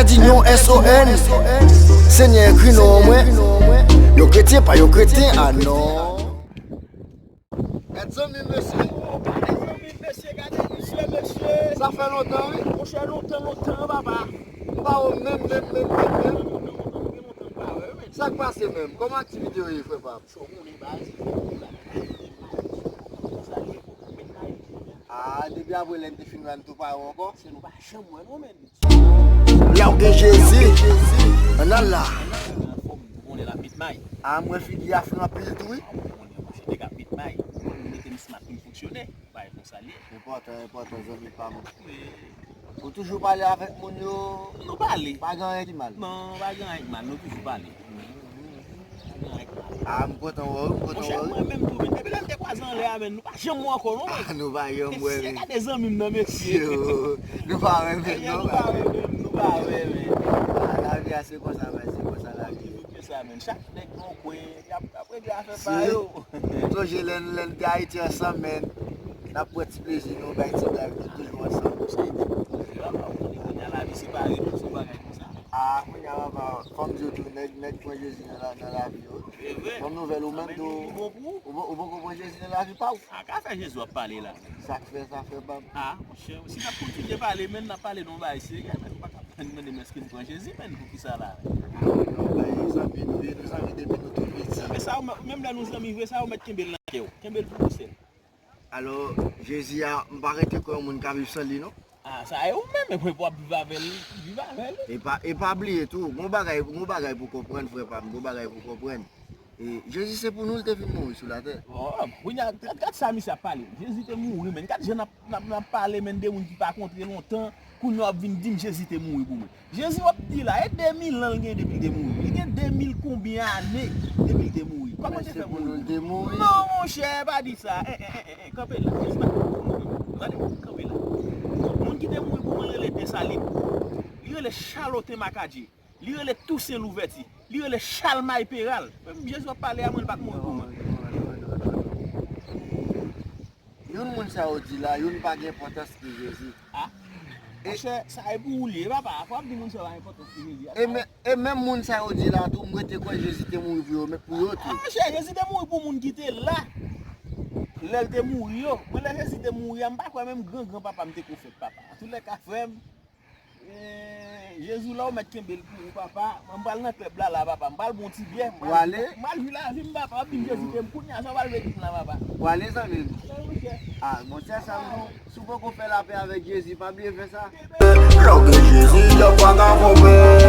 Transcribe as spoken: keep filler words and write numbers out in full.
Di non S O N. Senyè, ekri non an mwen. Yon kretyen pa yon kretyen, ah non. Gad zanmi m, mesye. Gad zanmi m, mesye, gade misye, mesye. Sa fè lontan, wi. Monchè, lontan, lontan, papa. M pa wè w menm, menm, menm, menm, menm. Sa k pase menm? Kòman aktivite yo ye, frè pa m? Cho konnen baz. Ah, depi apre lè n te fin wè n tou pa wè ankò. Se nou pa janm wè non, men. Lè w gen Jezi, ann al la. Anfòm, ou konnen l ap met may. Ah, m wè figi a fre anpil tou, wi. Ou konnen, monchè, nèg ap met may. Ou konnen, mete m smat pou m fonksyone. Bagay konsa l ye. Enpòtan, enpòtan, zanmi pa m. Wi. Ou toujou pale avèk moun yo? Nou pale. Pa gen anyen ki mal? Non, pa gen anyen ki mal, nou toujou pale. Pa gen anyen ki mal. Ah, m kontan wè w, m kontan wè w. Monchè, mwen menm tou, men depi lè n te kwaze anlè a, men nou pa janm wè ankò, non, men. Ah, nou pa janm wè, men. Mesye, gade zanmi m nan, mesye. Yo, nou pa wè menm, non. Nou pa wè menm, nou pa wè, men. Ah, lavi a se konsa, men, se konsa lavi ye. Se sa, men. Chak nèg nan yon kwen, y ap, y ap regle afè pa yo. Si, m sonje lè n, lè n te Ayiti ansanm, men, n ap pran ti plezi nou, bay ti blag nou, toujou ansanm. Sa e di, kounye a lavi separe nou, se yon bagay konsa. Ah, kounye a, papa, fò m di w tou, nèg, nèg pran Jezi nan la, nan lavi yo. Se vre. Bon nouvèl, ou menm tou, ou, ou poko pran Jezi nan lavi pa w. A ka fè Jezi w ap pale la. Sa k fè, sa fè, pa m. Ah, monchè, si n ap kontinye pale, men n ap pale de yon bagay serye, men ou pa ka mande m èske m pran Jezi, men poukisa la? Ah, non, bay zanmi nou ye, nou zanmi depi nou tou piti. Men sa, ou menm lè nou zanmi vre, sa ou mèt kenbe l nan kè w. Kenbe l pou ou sèl. Alò, Jezi a, m pa rete kwè yon moun ka viv san li, non. Ah, sa e ou menm, epi w ap viv avè l, viv avè l. E pa, e pa bliye tou, gon bagay, gon bagay pou konprann, frè pa m, gon bagay pou konprann. E Jezi se pou nou l te vin mouri sou latè. Oh, kounye a, gad, gad sa misye ap pale. Jezi te mouri, men. Gad jan n ap, n ap, n ap pale, men, de moun ki pa kontre lontan, kounye a w ap vin di m Jezi te mouri pou mwen. Jezi w ap di la, e de mil an l gen depi l te mouri. Li gen de mil konbyen ane depi l te mouri. Kòman te fè pou nou? Non, monchè, pa di sa. Eh, eh, eh, eh, eh, kanpe la. Jezi pa t mouri. Tande, kanpe la. Moun ki te mouri pou mwen rele Desalin. Li rele Chaloten Makadye. Li rele Tousen Louvèti. Li rele Chalmay Peral. Menm Jezi w ap pale a mwen, li pa t mouri pou mwen. Youn moun sa yo di la, youn pa gen enpòtans ki Jezi. Ah. E monchè, sa e pou ou li ye, papa. Fò w ap di moun sa yo pa enpòtans ki Jezi. E men, e menm moun sa yo di la tou, m rete kwè Jezi te mouri pou yo, men pou yo tou. Ah, monchè, Jezi te mouri pou moun ki te la. Lè l te mouri yo. Mwen, lè Jezi te mouri a, m pa kwè menm gran gran papa m te ko fèt, papa. Antoulèka, frè m, eh, Jezi w la, ou mèt kenbe l pou ou, papa. Mwen, m pral nan klèb la, la, papa. M pral bon ti byè. M pral, m pral jwi lavi m, papa. W ap di m Jezi te m kounye a, sa w pral vle di m la, papa. W ale, zanmi m. Wè, monchè. Ah, monchè, sa m di w, si w poko fè lapè avèk Jezi, pa bliye fè sa. Lè w gen Jezi, dyab pa ka konprann.